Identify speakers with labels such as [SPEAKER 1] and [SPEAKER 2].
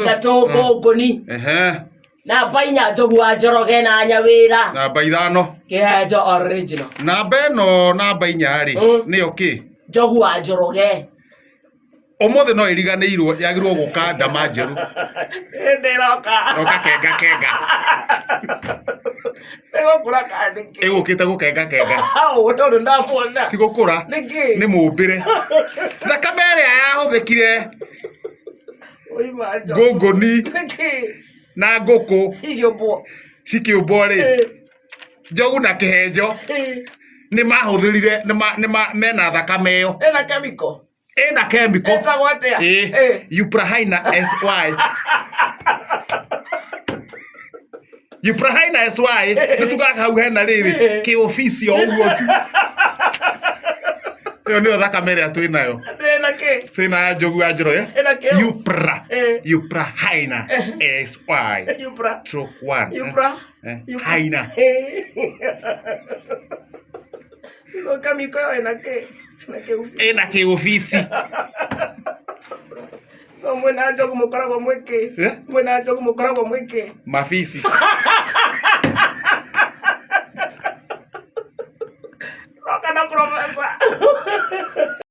[SPEAKER 1] Ithatũ ngũngũni.
[SPEAKER 2] Ehe.
[SPEAKER 1] Namba inya Njogu wa Njoroge na Nyawĩra.
[SPEAKER 2] Namba ithano.
[SPEAKER 1] Kĩhenjo original.
[SPEAKER 2] Namba ĩno namba inya rĩ, nĩyo kĩ?
[SPEAKER 1] Njogu wa Njoroge.
[SPEAKER 2] Ũmũthĩ no ĩriganĩirwo yagĩrĩirwo gũka ndama njerũ.
[SPEAKER 1] Ĩndĩ ĩroka.
[SPEAKER 2] Roka kenga kenga.
[SPEAKER 1] Ĩgũkũra kana nĩkĩ?
[SPEAKER 2] Ĩgũkĩte gũkenga kenga.
[SPEAKER 1] Hau tondũ ndamuona.
[SPEAKER 2] Ti gũkũra.
[SPEAKER 1] Nĩkĩ?
[SPEAKER 2] Nĩ mũmbĩre. Thakame ĩrĩa yahũthĩkire
[SPEAKER 1] Oima njogu.
[SPEAKER 2] ngũngũni
[SPEAKER 1] Nĩkĩ?
[SPEAKER 2] na ngũkũ
[SPEAKER 1] Igĩũmbwo.
[SPEAKER 2] cikĩũmbwo rĩ, njogu na kĩhenjo nĩ mahũthĩrire nĩ ma, nĩ ma, mena thakame ĩyo.
[SPEAKER 1] Ĩna chemical.
[SPEAKER 2] Ĩna chemical.
[SPEAKER 1] Ĩtagwo atĩa?
[SPEAKER 2] Ĩ, Uprahina SY. Uprahina SY nĩ tugaga hau hena rĩrĩ kĩobici o ũguo tu. Ĩyo nĩyo thakame ĩrĩa twĩ nayo.
[SPEAKER 1] Ĩna kĩ?
[SPEAKER 2] Twĩ na ya Njogu ya Njoroge.
[SPEAKER 1] Ĩna kĩ?
[SPEAKER 2] Upra. Uprahina SY.
[SPEAKER 1] Upra.
[SPEAKER 2] Stroke 1.
[SPEAKER 1] Upra.
[SPEAKER 2] Haina.
[SPEAKER 1] No kamiko ĩyo ĩna kĩ? Ĩna kĩũbi.
[SPEAKER 2] Ĩna kĩũbici.
[SPEAKER 1] No mwĩna njogu mũkoragwo mwĩ kĩ?
[SPEAKER 2] Eh?
[SPEAKER 1] Mwĩna njogu mũkoragwo mwĩ kĩ?
[SPEAKER 2] Mabici.